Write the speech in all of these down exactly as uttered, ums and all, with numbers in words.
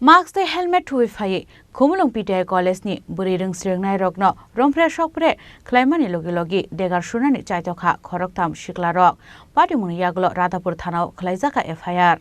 Mask tei helmet thuwi phaiwi Khumulwng P T I College ni bwrwi rwng swrwngnairokno romphre sokphre khlaimani logi logi degar sunani chaitokha khoroktham siklarok. Patimungni yagulo Radhapur thanao khlaijakha F I R.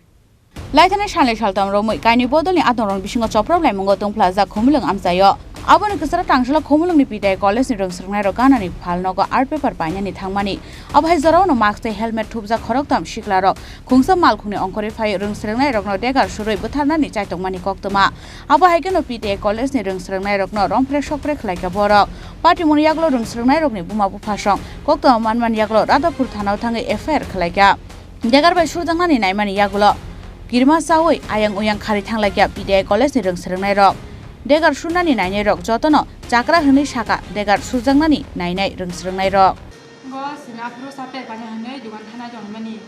Laithani salni saltam romwi kainwi bodolni atongrokni bisingo choprok laimungo tongphlajak Khumulwng amchaio. Aboni kwcharo tangshalo Khumulwngni P T I College ni rwng swrwngnairok ganani phalnogo art paper painani thangmani. Abo hai jorao no mask tei helmet thupjak khoroktham siklarok khungsa malkhungni ongkhorwi phai rwng swrwngnairokno degar surwi bwtharnani chaitokmani koktwma. Abo hai kheno P T I College ni rwng swrwngnairokno romphre sokphre khlaikha borok. Patimungni yagulo rwng swrwngnairokni buma buphasong koktwma manmani yagulo Radhapur thanao thangwi F I R khlaikha. Degar bai surjaknani naimani yagulo kirima chawi ayang uyang khari thanglaikha P T I College ni rwng swrwngnairok. Degar surnani nainairok jotono chakra hwnwi sakha, degar surjaknani nainai rwng swrwngnairok. Bo sini aphuru sa pet pani hwnwi dukan thana tongmani.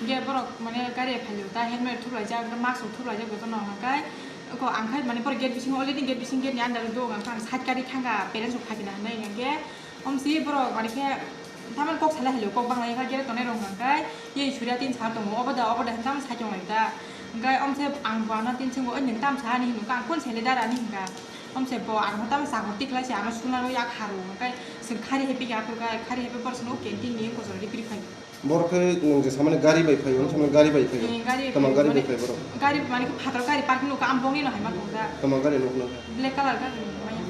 Ge borok mane gari phailio ta helmet thuplaijak, mask rok thuplaijak jotono hwnkhai ko ang khai mane borok gate bisingo already gate bising gate ni under o do ang khai side gari thangkha parents rok phaikha hwnwi hwnkhai. Omsi borok mani khe tamani kok salai halio kok banglai kha gere tongnai rok hwnkhai ye surya tin sa tongo obo da obo da hinwi tamani sai tonglai da hwnkhai omse ang bo ano tin swngo oi nwng tam sa ani hinwi ang kun sele dara ani hwnka omse bo ang tam sa hor tikhlai se ano suna rw yak haru hwnkhai swng khari hepi ya khurkhai khari hepi bor swngo canteen ni kosor ripri khai. Borok khe nwng je samani gari bai phaio, samani gari bai phaio. Eh, gari Tama bai gari bai mane phai borok. Gari mane khe phataro gari parking nukha, ang bongni no hai ma tongda. Tama gari nuk nang. Black color gari maya.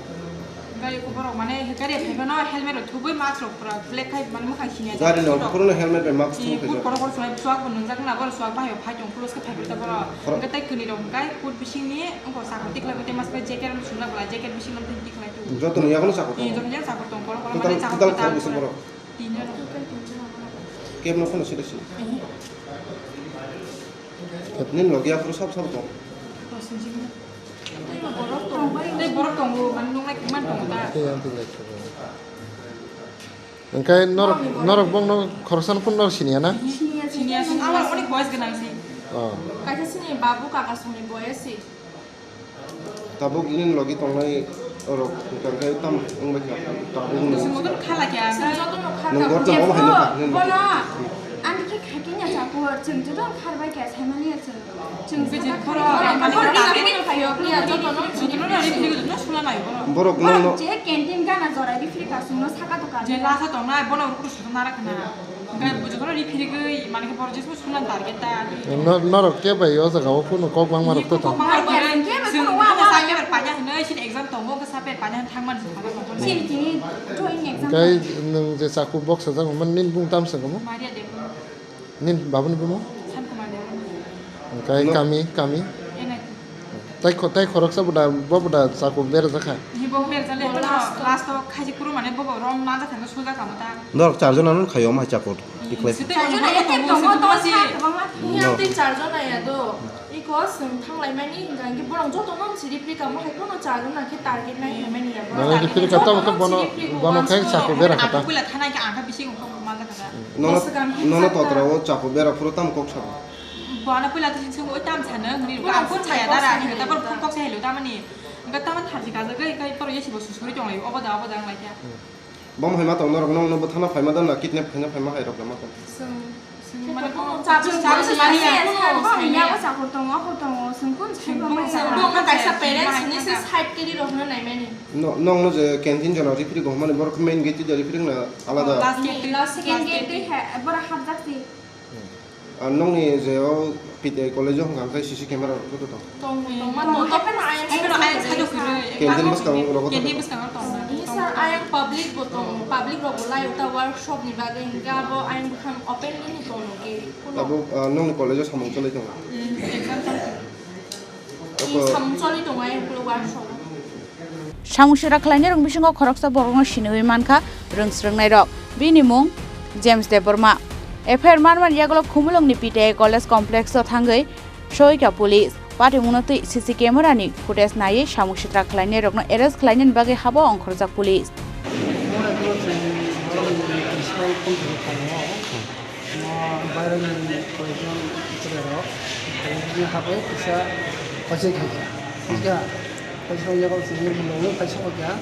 Gari ko borok mane gari phai no helmet rok thubui mask rok pura black khai mane mukhang sinya. Gari no pura no helmet bai mask thubui khai. Borok borok sunai suak bo nungjak na borok suak bahai phai tong plus khe phai ta borok. Borok. Hwnkhe tai kuni rok hwnkhe kut bising ni wngko sakho tikla bai tei mask bai jacket rok sunna bwla jacket bising no twi tikla tu. Joto no yakono sakho. Eh, joto no sakho tong borok borok mane sakho. Total, total khorok bwswk borok. Tinjon. Kebno phano sida si. Nini logi aphuru sab sab tong. Tei borok tongo, mane nunglai kwmani tongo ta. Hwnkhe norok, norok bongno khoroksano phano norok siniya na? Siniya, siniya, siniya. Amar onek boyes gwnang si. Oh. Kaisa sini babu kaka songni boyes si. Tabuk nini logi tongnai rok hwnkha khe tam wngbai kha, tabuk nwng. Chwng jotono khala khe, nwng jotono kha kha. Nwng jotono omo hai nukha, nini logi. Bono, ani khe khaikhe nya chapur, chwng jotono kharbai khe, saimani ya chwng. Chwng jotono kharbai khe, jotono riphi rwgwi jotono sula nai bono. Borok nongno je canteen gana jora riphi rwkha chwngno saka dokan. Je lasa tongnai, bono rukru sutuna rakhna. Hwnkhe bo jotono ri phirigwi, mane khe borok jesbo sunan target ta. No-, norok khe bai o jaga o kunu kok bangma rok to tong. Kok bangma rok khe, chwng khe sa paper panya hinwi, sini exam tongo, khe sa paper panya hinwi thangmani se. Chini tini drawing exam. Hwnkhe nwng je chaku box sajak, mane nini bung tam se kamo? Maria Debbarma. Nini babuni bumo? Sankumar Debbarma. Hwnkhe kami, kami? N I T. Tai kho-, tai khoroksa bo da, bo bo da chaku berajak kha. Ni bo berajak le, last, last o khaji kuru mane bo bo rong ma jakha no suja kamo ta. Norok charjon ano khaio ma chaku tikhlai. Site charjon ano tongo, tongo si. Ni ang tei charjon aya do. Iko swng thanglai mani hinga hingke borok joto no siri pri kamo hai kono charjon na khe target nai hai mani ya. Mane ripri ka tamo khe bono, bono khe chaku bera kha ta. Puila thana khe ang kha bising ko ma jakha ta. Nono, nono totra o chaku bera phuru tam kok sabo. Bono puila twi sung oi tam sana hwnwi rwkha. Ang phone saya dara ani ta bor phone kok sai hello tamani. Ga tamani tharji kaja gai kai poro yesi bo susuri tong lai obo da obo da ang lai kya. Bom hai ma tong norok nong no bwthana phai ma dan na kidnap khaina phai ma hai rok ma tong. Sung sung mane kono chap chap mani ya. Kono ya ko chakur tongo ko tongo sung kun sai ba mai. Sung bo kaisa parents ni se side kiri rok no nai mani. No nong no je canteen jana ripri go mani borok main gate ti ripri na alada. Last gate last gate dei hai bora hap jak si. Ar nokni je o P T I college o hwnka hwnkhe C C camera rok joto tong? Tong, tong, ma tong, tong, tong, ayang, ayang, ayang, ayang, ayang, canteen bwskango rogo canteen tong. Bwskango tong. Ini sir, ayang public bo tong, public rok bo laio ta workshop ni bagwi, hwnkhe abo ayang bwkhang open ni tong khe. Abo, ah, nokni college o samung choli tongo. Hmm, exam tong. Abo samung choli tongo ayang ukuluk workshop. Samung sitra khlainairok bisingo khoroksa borokno siniwi mankha rwng swrwngnairok. Bini mung James Debbarma. F I R manmani yagulo Khumulwngni P T I College Complex o thangwi soika police. Patimungno twi C C camera ni footage naiwi samung sitra khlainairokno arrest khlainani bagwi habo ongkhorjak police. Baireni koijon cherai rok, koijon habai kisa kochai khai kha. Kisa kochai yago sini mung kaisa kha.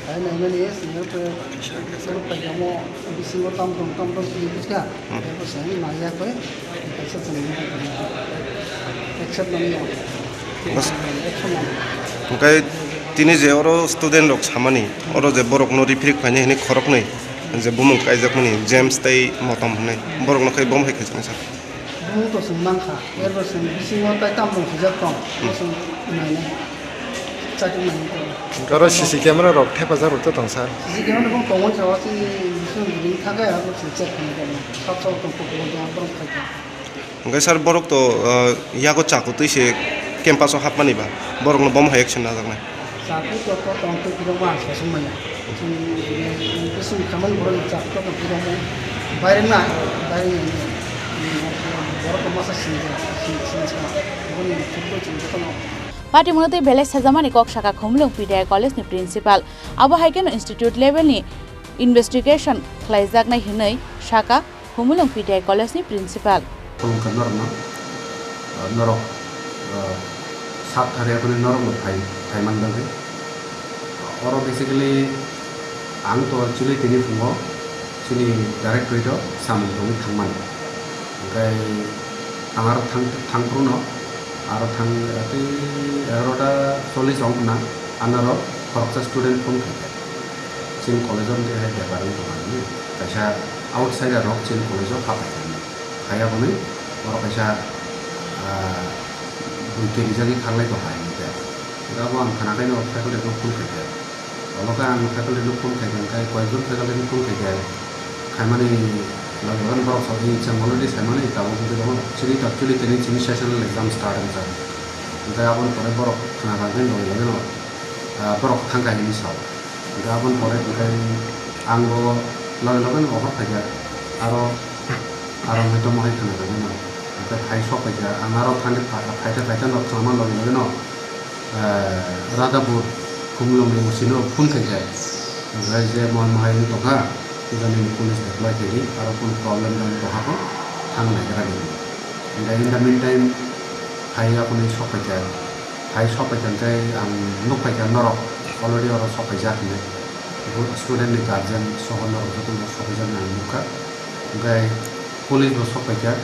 Hai naimani sini ko sini paikamo bisingo tam tam tam tam sini kha. Ko sini naya koi kaisa sini accept nani. Bas. Hwnkhe tini je oro student rok samani, oro je borokno riphirik phainai hwnwi khoroknwi je bumung kaijakmani James tei Motom hwnwi, borokno khe bomo hai kaijaknai sir. Bumung to chwng mankha, erbo chwng bisingo tai tamrok swijak tong, bo chwng nainai, chajak nainai tong. Oro C C camera rok thepajak rok to tong sir. C C camera bo tongmani saka chini bising building thakai, abo chwng check khainai tong, sab sabo tong, kuphur tong, borok khaikha. Hwnkhe sir, borok to, ah, yago chakutwi se campus o hapmani ba, borokno bomo hai action najaknai. Chakut to to tong twi phirok ma sosong maya. Chwng, chwng khamani borok chakut to tong phirok mo. Baire na, baire na, borok to masa sini, sini, sini sa. Boni chukto chwng jotono. Patimoni tei belai sajamani kok saka Khumulwng P D I College ni principal. Abo hai kheno institute level ni investigation khlaijaknai hwnwi saka Khumulwng P D I College ni principal. Khulumkha norokno, ah, norok, ah, sak thari aboni norokno phai, phai man bagwi. Oro basically ang to actually tini phungo chini directorate o samung tongwi thangmani. Hwnkhe ang aro thang, thangphruno aro thang, tei egarota chollish wng khna, anaro khoroksa student phone khaikha. Chini college o wngkhe hai bepar wng tongmani, kaisa outsider rok chini college o hapai thangmani. Phai aboni oro kaisa, ah, bui kerijagwi kharlai tongkha hinwi khe. Hwnkhe abo ang khna khe no faculty no phone khaikha. Olo khe ang faculty no phone khaikha, hwnkhe koyekjon faculty no phone khaikha. Khaimani logi logi borok sabo chwng already saimani tabuk wngwi tongo. Chini actually tini chini sessional exam start wngjak. Hwnkhe aboni pore borok khna kha khe logi logi no, ah, borok thang kha hinwi sao. Hwnkhe aboni pore hwnkhe ang bo logi logi no offer khaikha. Aro, aro hwnkhe tamo hai khna kha khe no. Hwnkhe phai sok phaikha. Ang aro thani pha-, phaikha phaikha no khna man logi logi no. Eh, Radhapur, Khumulwng ni O C no phone khaikha. Omohai je mo, mohai wng tongkha, tei jani ni police apply khaidi, aro kunu problem jani tongkha kho, thang naigra di. Hwnkhe in the meantime, phai aphano sok phaikha, phai sok phaikha hwnkhe ang nuk phaikha norok already oro sok phaijak hinwi. Student ni guardian soho norok jotono sok phaijak hinwi ang nukha. Hwnkhe police bo sok phaikha,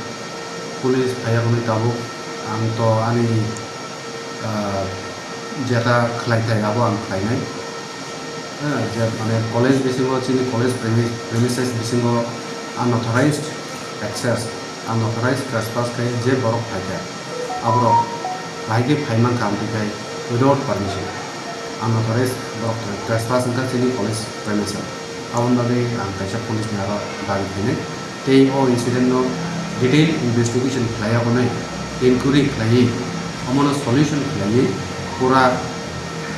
police phai aphano tabuk ang to ani ah, jeta khlai thai abo ang khlainai. Ah, je mane college bisingo, chini college premi-, premises bisingo unauthorized access, unauthorized trespass khai je borok phaikha, aborok bahai khe phai mankha, amtwi khai without permission unauthorized borok trespass wngkha chini college premises. Aboni bagwi ang kaisa police ni aro dabi khainai. Tei o incident no detail investigation khlai aboni inquiry khlaiwi omono solution khlaiwi pura,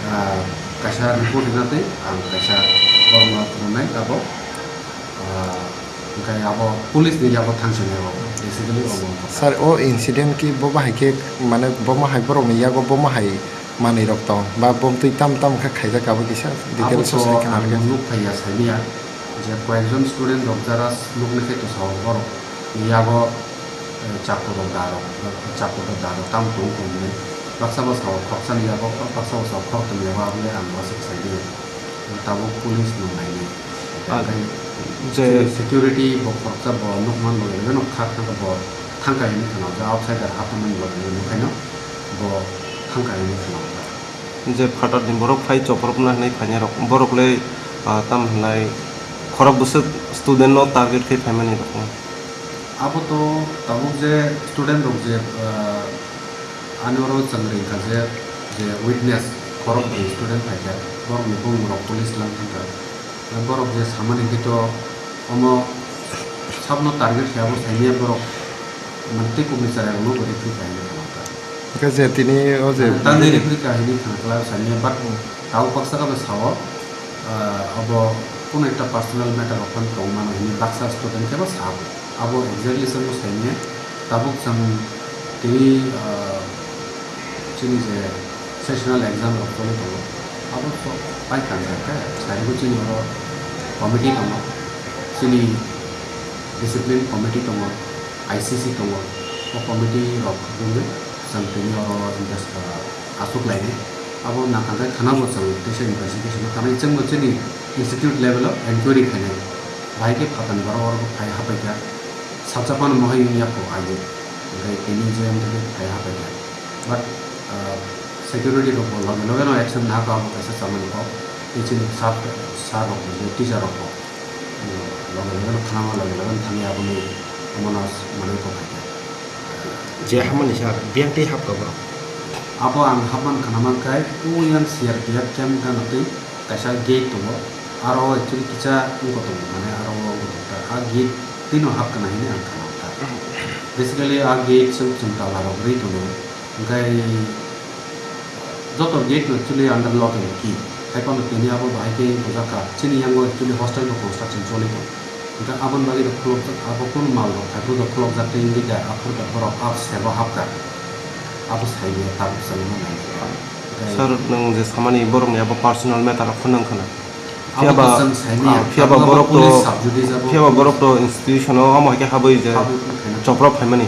ah, kaisa report rwna tei ang kaisa borokno phunuknai abo, ah, hwnkhe abo police ni yago thangsinai abo basically omo wngkha. Sir, o incident ki bo bahai khe mane bo mahai borok ni yago bo mahai manwi rok tong ba bomtwi tam tam khe khaijak abo kisa details o sai khna rwgwi. Nuk phaiya saimanya je koyekjon student rok jara nukni khe to sao borok ni yago, eh, chakur rok da rok, chakur rok da rok tam tong tong hinwi baksa bo sao khoroksa ni yago baksa bo sao khorokthom ni yago aboni ang uansuk sai di tabuk police no nainai. Ah, je security bo khoroksa bo nukman logi logi no kha kha bo thangka hinwi khna o outsider hapmani logi logi nukhaino. Bo thangka hinwi khna. Je phatar ni borok phai chopropna hinwi phainai rok, borok le, ah, tam hinai khorok bwswk student no target khe phaimani rok. Abo to tabuk je student rok je, ah, ani oro chwng ringkha je, je witness khorok bwrwi student phaikha, borok ni bumung rok police lang thangkha. Borok je samani hwnkhe to omo sabno target khe abo saimanya borok mane tei kubuni chwrairokno bo rikri kha hinwi khna kha. Hwnkhe je tini o je tangwi rikri kha hinwi khna kha sanya, but tabuk baksa khe bo sao, ah, abo kunu ekta personal matter rok phano tong mano hinwi baksa student khe bo sao. Abo exactly chwngno saimanya tabuk chwng tini, ah, chini je sessional exam rok choli tongo, abo to pai kanjak khe, sarigo chini oro committee tongo, chini discipline committee tongo, I C C tongo, o committee rok wngwi chwng tini oro invest, ah, aswk lainai. Abo nangkha khe khwnabo chwng tisa investigation o thanai, chwngno chini institute level o enquiry khainai. Bahai khe phatarni borok oro phai hapaikha, salsa phano mohai wngya kho aide, hwnkhe tini je wngkha khe phai hapaikha. But Security rok bo loge loge no action na ka abo kaisa chamani kok. Tei chini sir, sir rok bo, teacher rok bo, um, loge loge no khnama, loge loge no thangwi aboni omono manwi kok hai khe. Je hamani sir, biyang tei hapka borok? Abo ang hapman khna man khai, o yang C R P F camp gana tei kaisa gate tongo. Aro actually kisa wngkha tongo, mane aro wngkha tongo. A gate twi no hapkha na hinwi ang khna kha. Basically a gate chwng, chwng tala rok rwi tongo. Hwnkhe joto gate no actually under lock and key. Haiphano tini abo bahai khe bujak kha. Chini yango actually hostel bo construction choli tongo. Hwnkhe aboni bagwi rok khulokjak, abo kunu mal rok, haiphuru rok khulokjak tei wngwi da, aphuru da borok abo sebo hapkha. Abo saimanya tabuk chwng ma nai kha. Hwnkhe sir, nwng je samani borokni abo personal matter rok phano wngkha na? Abo Phiya ba, to chwng saimanya, ah, phiya ba abo borok to, police sub judice abo phiya ba police borok to institution o omo hai khe habwi je habwi khaina. Chopra phaimani.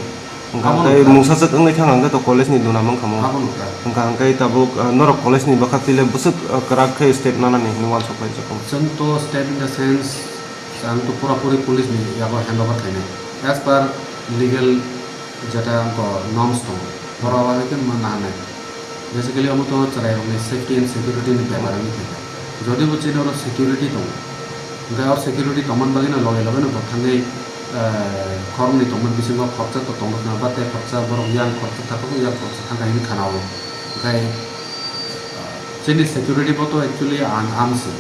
Hwnkha Abo hwnkhe nukha. Mungsa swk wngwi thang hwnkhe to college ni duna mankha mo. Abo nukha. Hwnkha hwnkhe tabuk, ah, norok college ni bwkhak twi le bwswk, ah, kwrak khe step nanani hinwi uansuk lai jakha. Chwng to step in the sense, ang to pura puri police ni yago hand over khainai. As per legal jeta ko norms tongo, borok abo hai khe ma nahanai. Basically omo to chwrai rokni safety and security ni bepar wngwi thangkha. Jodi bo chini oro security tongo, hwnkhe o security tongmani bagwi no loge loge no bo thangwi, eh, khoroknwi tongmani bisingo khoroksa to tongo khna, ba tei khoroksa borok yang khoroksa thangkha, yang khoroksa thangkha hinwi khana o. Hwnkhe, eh, chini security bo to actually ang, ang se.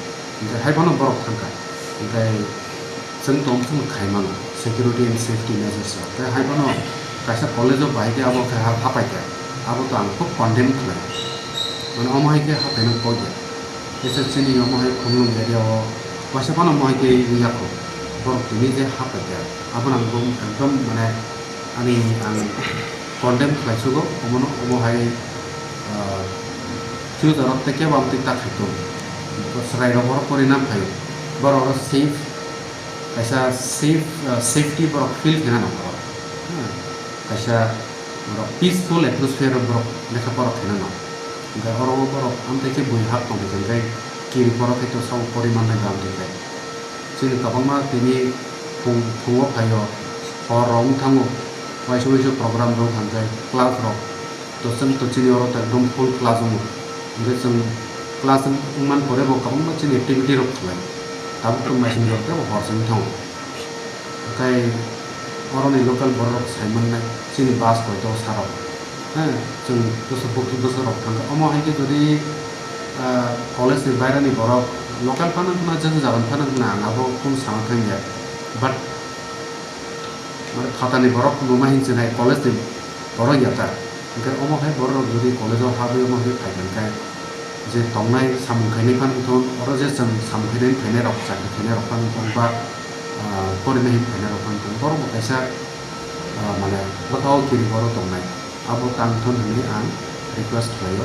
Hwnkhe hai phano borok thangkha. Hwnkhe chwng tong chwng khai mano security and safety measures rok. Tei hai phano kaisa college o bahai khe abo khe ha-, hapai kha. Abo to ang khub condemn khlai. Mane omo hai khe hapai no kok ya. Kaisa chini omo hai Khumlung area o kaisa phano omo hai khe wngya kho. Borok tini je hapai kha. Abo no ang ekdom mane Ani ang condemn khlai sugo, omono, omo hai, ah, future o tei kebo amtwi ta khai tongo. Chwrai rok oro pori nam phaio. Borok oro safe, kaisa safe, ah, safety borok feel khaina nango oro. Hmm. Kaisa borok peaceful atmosphere o borok lekha pora khaina nango. Hwnkhe oro o borok amtwi khe bui hap tongkha, hwnkhe kiri borok khe to sabo pori mannai ba amtwi khe. Chini kwbangma tini phung, phungo phaio, hor rok wng thango, waisa waisa program rok hamjai, class rok, to chwng to chini oro to ekdom full class wngo. Hwnkhe chwng class wng-, wngmani pore bo kwbangma chini activity rok khlai, tabuk to machine rok tei bo hor se wng thango. Tei oroni local borok rok sai mannai, chini bus koito sarok. Heh, chwng bwswk bwswk bwswk rok thangkha. Omo hai khe jodi, ah, college ni bairani borok local phano wngkha na, jesa jagan phano wngkha na, ang abo kunu sana thangya. But, mane, phatani borok kwbangma hinwi chinai college ni borok ya ta. Hwnkhe omo hai borok rok jodi college o habwi omo hai phaikha hwnkhe, je tongnai samung khainai phano wngthun, oro je chwng samung khainai phainai rok, chakri khainai rok phano wngthun, ba, ah, porinai hinwi phainai rok phano wngthun, borok bo kaisa, ah, mane, bwkha o kiri borok tongnai. Abo tang thun hwnwi ang request khlaio.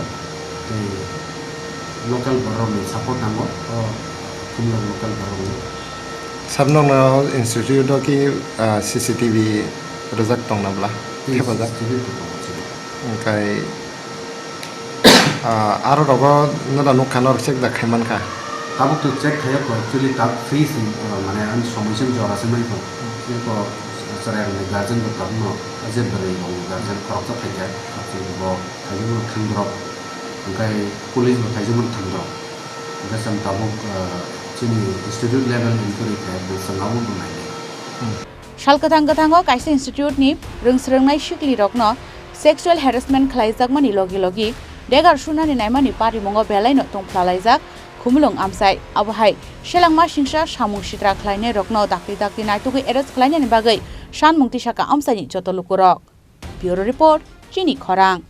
Tei local borok rokni support nango, o Khumlung local borok rokni. Sir, nokno institute o ki, ah, C C T V rwjak tongna bwla? Tei khepajak? C C T V rwjak tongo, chini. Hwnkhe, ah, aro rogo noda nukha, norok check da khai mankha? Tabuk to check khaio, actually tabuk free se, ah, mane ani somoi se jora se mankha. Chini ko chwrai rokni guardian bo tabukno, je bwrwi rokni guardian khoroksa phaikha, bo phaijak mano thangdrop, hwnkhe police bo phaijak mano thangdrop. Hwnkhe chwng tabuk, ah, chini institute level inquiry khe bo chwng abo bo nainai. Sal kwthang kwthango kaisa institute ni rwngsrwngnai sikli rokno sexual harassment khlaijakmani logi logi degar sunani naimani parimungo belaino tongphlalaijak Khumulwng Amchai. Abohai selengma singsa samung sitra khlainai rokno dakti dakti naitugwi arrest khlainani bagwi sanmung tisakha amchaini joto lukurok. Bureau Report, Chini Khorang.